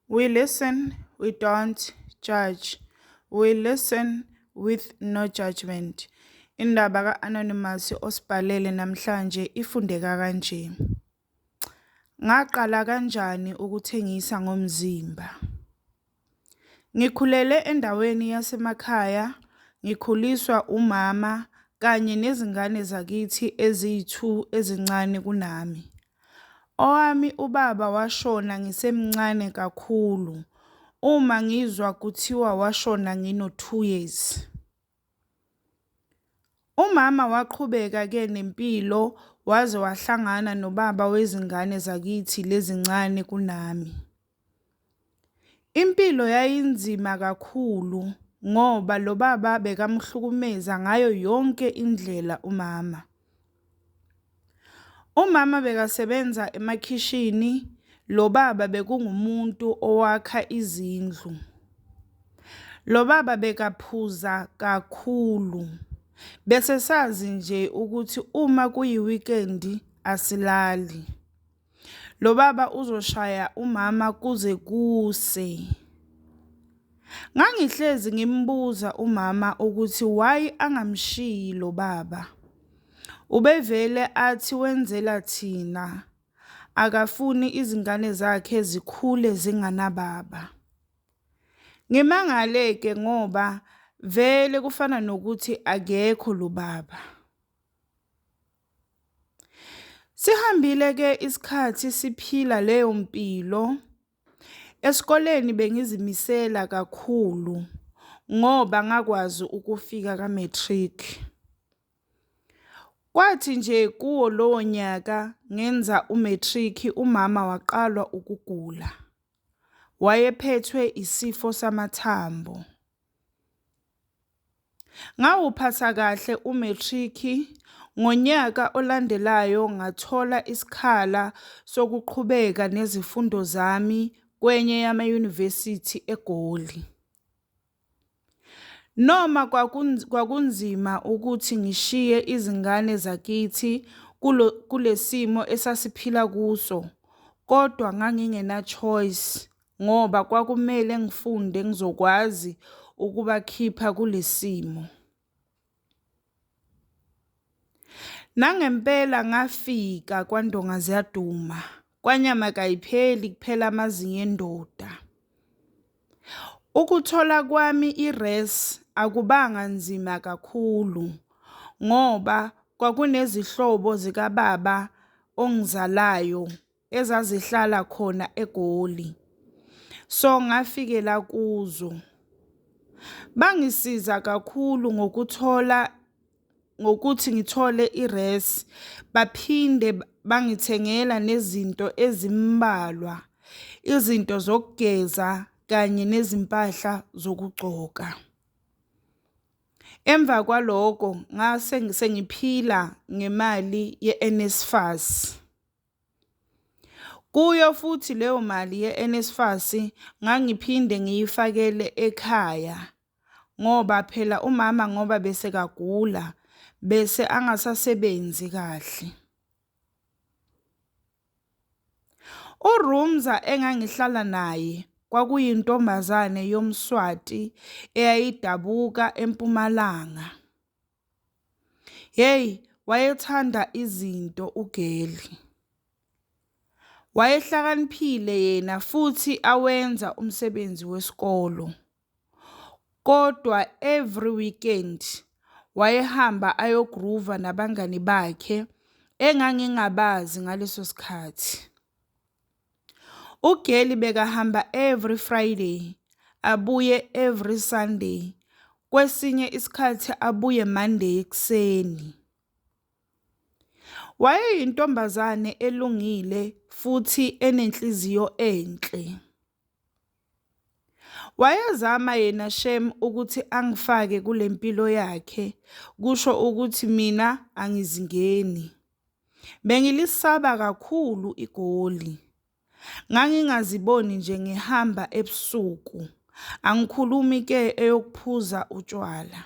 We listen, we don't judge. We listen with no judgment. Indaba ka-Anonymous osibhalele namhlanje ifundeka kanje. Ngaqala kanjani ukuthengisa ngomzimba? Ngikhulele endaweni yasemakhaya, ngikhuliswa umama kanye nezingane zakithi eziyi-2 ezincane kunami. Owami ubaba washona ngisemncane kakhulu, uma ngizwa kuthiwa washona ngino-2 years. Umama waqhubeka-ke nempilo waze wahlangana nobaba wezingane zakithi lezincane kunami. Impilo yayinzima kakhulu ngoba lo baba bekamhlukumeza ngayo yonke indlela umama. Umama bekasebenza emakhishini, lo baba bekungumuntu owakha izindlu. Lo baba bekaphuza kakhulu. Bese sazi nje ukuthi uma kuyi-weekend asilali. Lo baba uzoshaya umama kuze kuse. Ngangihlezi ngimbuza umama ukuthi why angamshiyi lo baba. Ubevele athi wenzela thina, akafuni izingane zakhe zikhule zinganababa. Ngimangale-ke ngoba vele kufana nokuthi akekho lo baba. Sihambile-ke isikhathi siphila leyo mpilo. Esikoleni bengizimisela kakhulu ngoba ngakwazi ukufika ka-matric. Kwathi nje kuwo lowo nyaka ngenza u-matric umama waqalwa ukugula. Wayephethwe isifo samathambo. Ngawuphasa kahle u-matric, ngonyaka olandelayo ngathola isikhala sokuqhubeka nezifundo zami kwenye yama-university eGoli. Noma kwakunzima ukuthi ngishiye izingane zakithi kulesimo esasiphila kuso, kodwa ngangingena choice ngoba kwakumele ngifunde ngizokwazi ukubakhipha kulesimo. Nangempela ngafika kwaNdonga ziyaduma, kwanyama kayipheli kuphela amazinyo endoda. Ukuthola kwami i-res akubanga nzima kakhulu ngoba kwakunezihlobo zikababa ongizalayo ezazihlala khona eGoli. So ngafikela kuzo. Bangisiza kakhulu ngokuthola ngokuthi ngithole i-res, baphinde bangithengela nezinto ezimbalwa, izinto zokugeza kanye nezimpahla zokugcoka. Emva kwaloko ngase sengiphila ngemali ye-NSFAS. Kuyo futhi leyo mali ye-NSFAS ngangiphinde ngiyifakele ekhaya ngoba phela umama ngoba besekagula bese angasasebenzi kahle. URumza engangihlala naye kwakuyintombazane yoMswati eyayidabuka eMpumalanga. Hheyi, wayethanda izinto ugeli. Wayehlakaniphile yena futhi awenza umsebenzi wesikolo. Kodwa every weekend wayehamba ayo-groove-a nabangani bakhe engangingabazi ngaleso sikhathi. Ugeli bekahamba every Friday, abuye every Sunday, kwesinye isikhathi abuye Monday ekuseni. Wayeyintombazane elungile futhi enenhliziyo enhle. Wayezama yena shem ukuthi angifake kule mpilo yakhe, kusho ukuthi mina angizingeni. Bengilisaba kakhulu iGoli. Ngangingaziboni nje ngihamba ebusuku, angikhulumi ke eyokuphuza utshwala.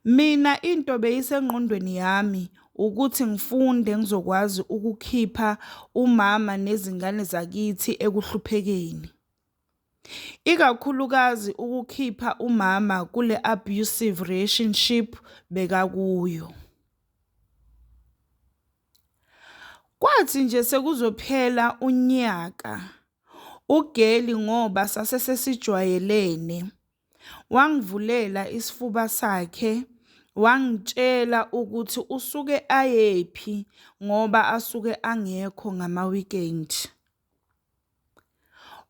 Mina into beyisengqondweni yami ukuthi ngifunde ngizokwazi ukukhipha umama nezingane zakithi ekuhluphekeni. Ikakhulukazi ukukhipha umama kule abusive relationship bekakuyo. Kwathi nje sekuzophela unyaka ugeli ngoba sase sesijwayelene wangivulela isifuba sakhe wangitshela ukuthi usuke ayephi ngoba asuke angekho ngama-weekend.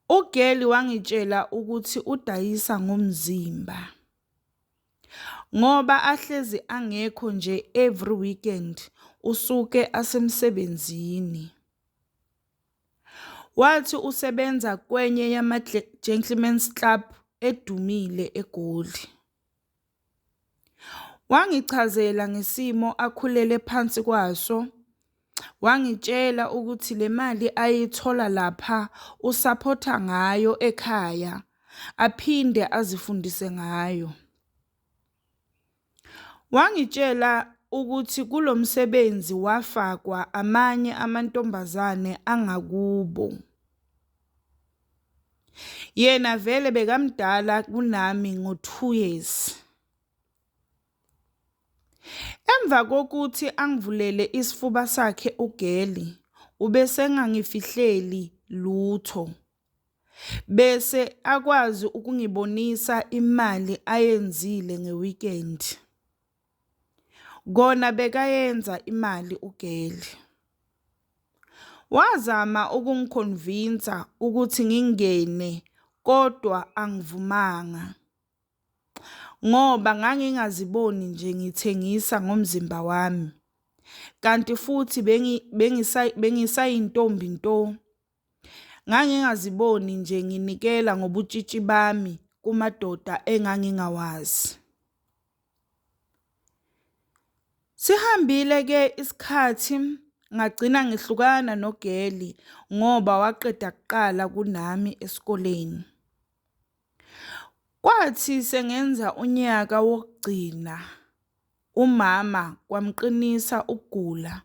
Ugeli wangitshela ukuthi udayisa ngomzimba ngoba ahlezi angekho nje every weekend usuke asemsebenzini. Wathi usebenza kwenye yama-gentlemen's club edumile eGoli. Wangichazela ngesimo akhulele phansi kwaso, wangitshela ukuthi le mali ayithola lapha usaphotha ngayo ekhaya aphinde azifundise ngayo. Wangitshela ukuthi kulo msebenzi wafakwa amanye amantombazane angakubo. Yena vele bekamdala kunami ngo-2 years. Emva kokuthi angivulele isifuba sakhe ugeli, ubesengangifihleli lutho. Bese akwazi ukungibonisa imali ayenzile nge-weekend. Kona bekayenza imali ugeli. Wazama ukungikhonvinsa ukuthi ngingene kodwa angivumanga ngoba ngangingaziboni nje ngithengisa ngomzimba wami kanti futhi bengisayintombi nto. Ngangingaziboni nje nginikela ngobutshitshi bami kumadoda engangingawazi. Sihambile ke isikhathi ngagcina ngihlukana nogeli ngoba waqeda kuqala kunami esikoleni. Kwathi sengenza unyaka wokugcina umama kwamqinisa ukugula.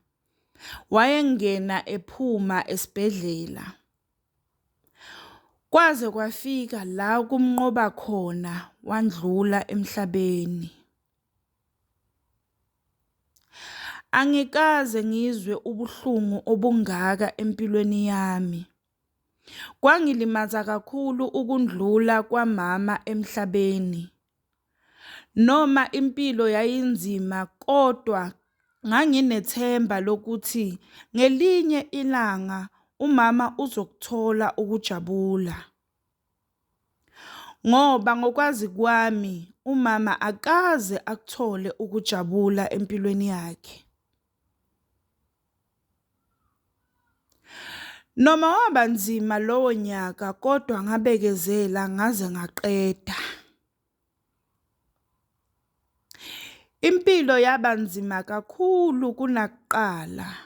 Wayengena ephuma esibhedlela. Kwaze kwafika la kumnqoba khona wandlula emhlabeni. Angikaze ngizwe ubuhlungu obungaka empilweni yami. Kwangilimaza kakhulu ukundlula kwamama emhlabeni. Noma impilo yayinzima kodwa nganginethemba lokuthi ngelinye ilanga umama uzokuthola ukujabula. Ngoba ngokwazi kwami umama akaze akuthole ukujabula empilweni yakhe. Noma waba nzima lowo nyaka kodwa ngabekezela ngaze ngaqeda. Impilo yaba nzima kakhulu kunakuqala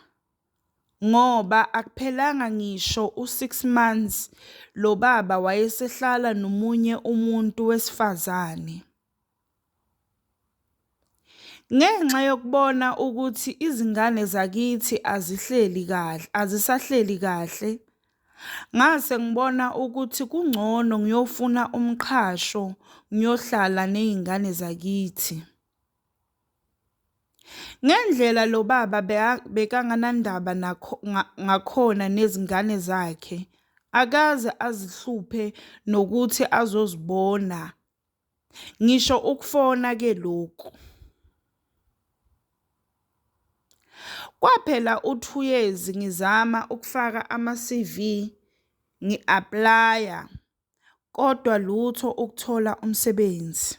ngoba akuphelanga ngisho u-6 months lo baba wayesehlala nomunye umuntu wesifazane. Ngenxa yokubona ukuthi izingane zakithi azihleli kahle, azisahleli kahle, ngase ngibona ukuthi kungcono ngiyofuna umqhasho ngiyohlala ney'ngane zakithi. Ngendlela lo baba bekanganandaba nakho ngakhona nezingane zakhe, akaze azihluphe nokuthi azozibona, ngisho ukufona ke lokhu. Kwaphela u-2 years ngizama ukufaka ama-CV ngi-aplaya kodwa lutho ukuthola umsebenzi.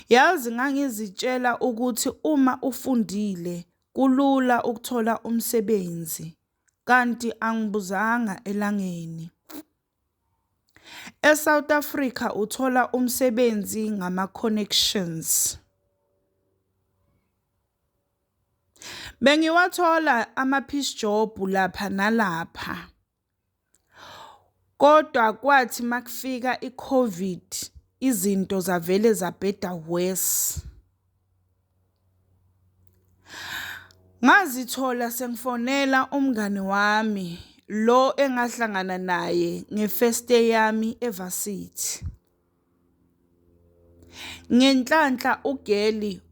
Yazi ngangizitshela ukuthi uma ufundile kulula ukuthola umsebenzi kanti angibuzanga elangeni. ESouth Africa uthola umsebenzi ngama-connections. Bengiwathola ama-piece job lapha nalapha. Kodwa kwathi makufika i-COVID izinto zavele zabheda worse. Ngazithola sengifonela umngani wami lo engahlangana naye nge-first year yami e-varsity. Ngenhlanhla ugeli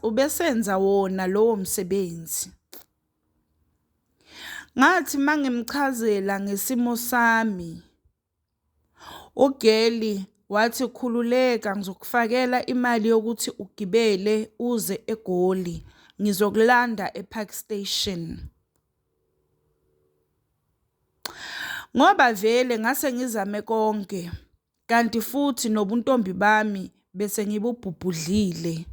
ubesenza wona lowo msebenzi. Ngathi mangimchazela ngesimo sami, ugeli wathi khululeka ngizokufakela imali yokuthi ugibele uze eGoli, ngizokulanda e-Park Station. Ngoba vele ngase ngizame konke, kanti futhi nobuntombi bami bese ngibubhubhudlile.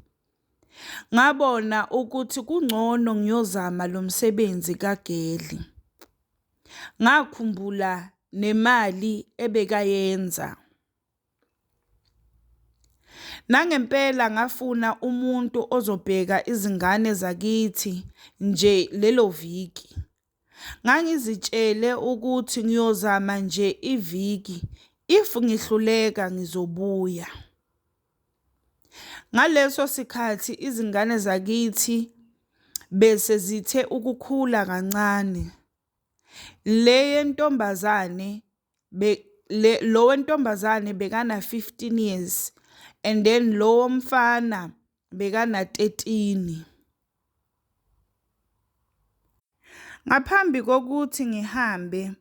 Ngabona ukuthi kungcono ngiyozama lo msebenzi kageli. Ngakhumbula nemali ebekayenza. Nangempela ngafuna umuntu ozobheka izingane zakithi nje lelo viki. Ngangizitshele ukuthi ngiyozama nje iviki, if ngihluleka ngizobuya. Ngaleso sikhathi izingane zakithi bese zithe ukukhula kancane. Le yentombazane lo wentombazane bekana-15 years and then lo womfana bekana-13. Ngaphambi kokuthi ngihambe,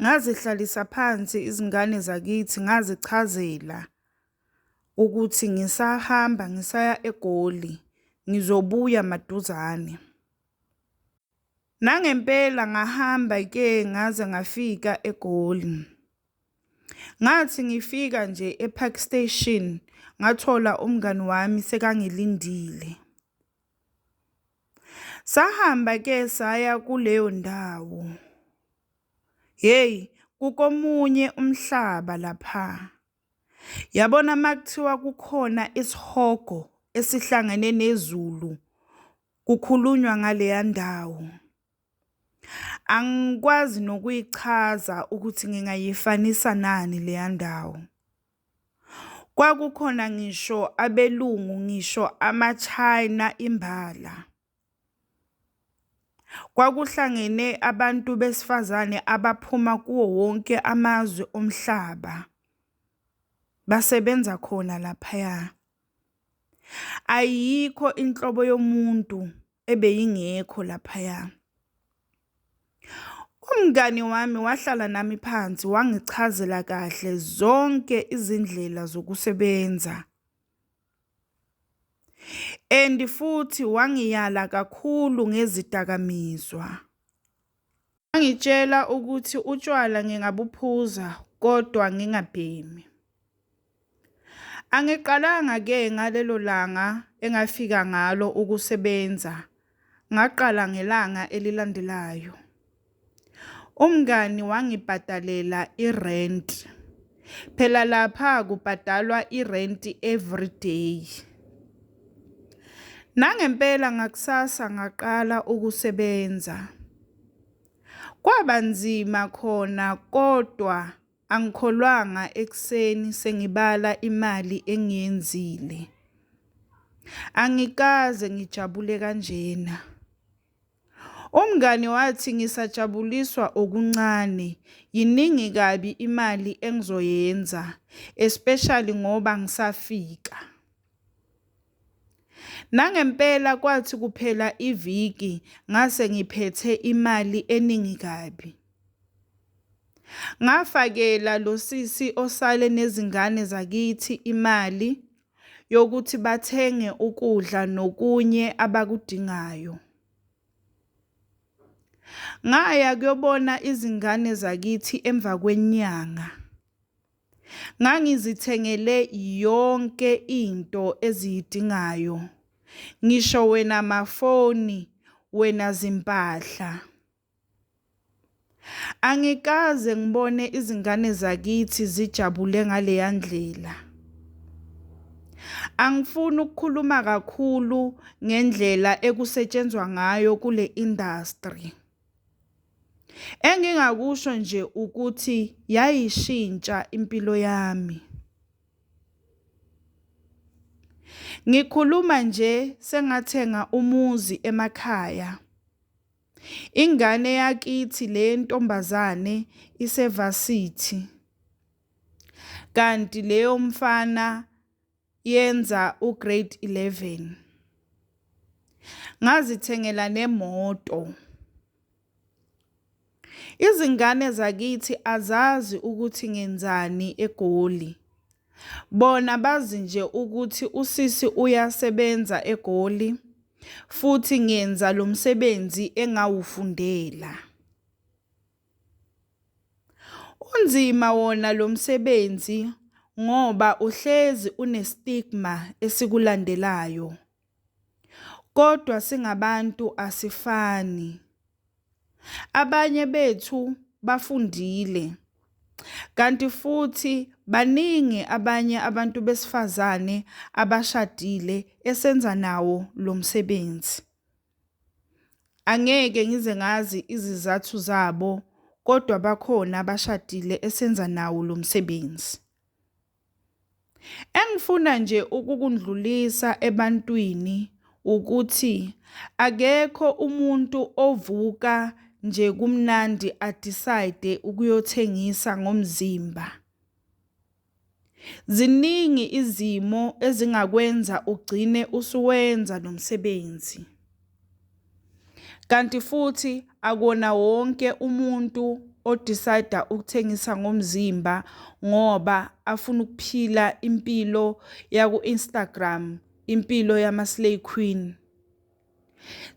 ngazihlalisa phansi izingane zakithi ngazichazela ukuthi ngisahamba ngisaya eGoli, ngizobuya maduzane. Nangempela ngahamba-ke ngaze ngafika eGoli. Ngathi ngifika nje e-Park Station ngathola umngani wami sekangilindile. Sahamba-ke saya kuleyo ndawo. Hheyi, kukomunye umhlaba lapha. Yabona makuthiwa kukhona isihogo esihlangene nezulu, kukhulunywa ngaleya ndawo. Angikwazi nokuyichaza ukuthi ngingayifanisa nani leya ndawo. Kwakukhona ngisho abelungu ngisho ama-China imbala. Kwakuhlangene abantu besifazane abaphuma kuwo wonke amazwe omhlaba, basebenza khona laphaya. Ayikho inhlobo yomuntu ebeyingekho laphaya. Umngani wami wahlala nami phansi wangichazela kahle zonke izindlela zokusebenza. And futhi wangiyala kakhulu ngezidakamizwa. Wangitshela ukuthi utshwala ngingabuphuza kodwa ngingabhemi. Angiqalanga-ke ngalelo langa engafika ngalo ukusebenza, ngaqala ngelanga elilandelayo. Umngani wangibhadalela irenti. Phela lapha kubhadalwa irenti everyday. Nangempela ngakusasa ngaqala ukusebenza. Kwaba nzima khona kodwa angikholwanga ekuseni sengibala imali engiyenzile. Angikaze ngijabule kanjena. Umngani wathi ngisajabuliswa okuncane, yiningi kabi imali engizoyenza, especially ngoba ngisafika. Nangempela kwathi kuphela iviki ngase ngiphethe imali eningi kabi. Ngafakela lo sisi osale nezingane zakithi imali yokuthi bathenge ukudla nokunye abakudingayo. Ngaya kuyobona izingane zakithi emva kwenyanga. Ngangizithengele yonke into eziyidingayo, ngisho wena mafoni, wena zimpahla. Angikaze ngibone izingane zakithi zijabule ngaleya ndlela. Angifuni ukukhuluma kakhulu ngendlela ekusetshenzwa ngayo kule industry. Engingakusho nje ukuthi yayishintsha impilo yami. Ngikhuluma nje sengathenga umuzi emakhaya. Ingane yakithi le yentombazane isevasithi kanti le yomfana yenza uGrade 11. Ngazithengela nemoto. Izingane zakithi azazi ukuthi ngenzani eGoli. Bona bazi nje ukuthi usisi uyasebenza eGoli futhi ngenza lo msebenzi engawufundela. Unzima wona lo msebenzi ngoba uhlezi une-stigma esikulandelayo. Kodwa singabantu asifani. Abanye bethu bafundile kanti futhi baningi abanye abantu besifazane abashadile esenza nawo lo msebenzi. Angeke ngize ngazi izizathu zabo kodwa bakhona abashadile esenza nawo lo msebenzi. Engifuna nje ukukundlulisa ebantwini ukuthi akekho umuntu ovuka nje kumnandi a-decide ukuyothengisa ngomzimba. Ziningi izimo ezingakwenza ugcine usuwenza lo msebenzi. Kanti futhi akuwona wonke umuntu o-decide ukuthengisa ngomzimba ngoba afuna ukuphila impilo yaku-Instagram, impilo yama-slay queen.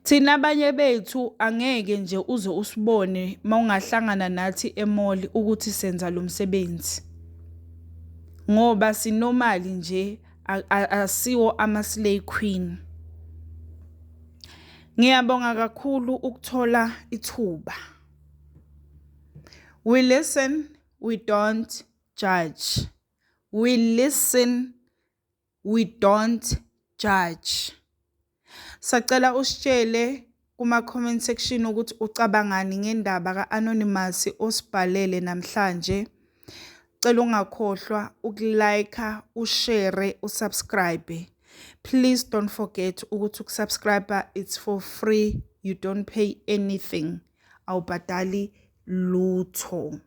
Thina abanye bethu angeke nje uze usibone mawungahlangana nathi e-mall ukuthi senza lo msebenzi. Ngoba si-normal nje asiwo ama-slay queen. Ngiyabonga kakhulu ukuthola ithuba. We listen, we don't judge. We listen, we don't judge. Sacela usitshele kuma-comment section ukuthi ucabangani ngendaba ka-Anonymous osibhalele namhlanje. Cela ungakhohlwa uku-like, u-share, u-subscribe. Please don't forget ukuthi uku-subscribe it's for free. You don't pay anything. Awubhadali lutho.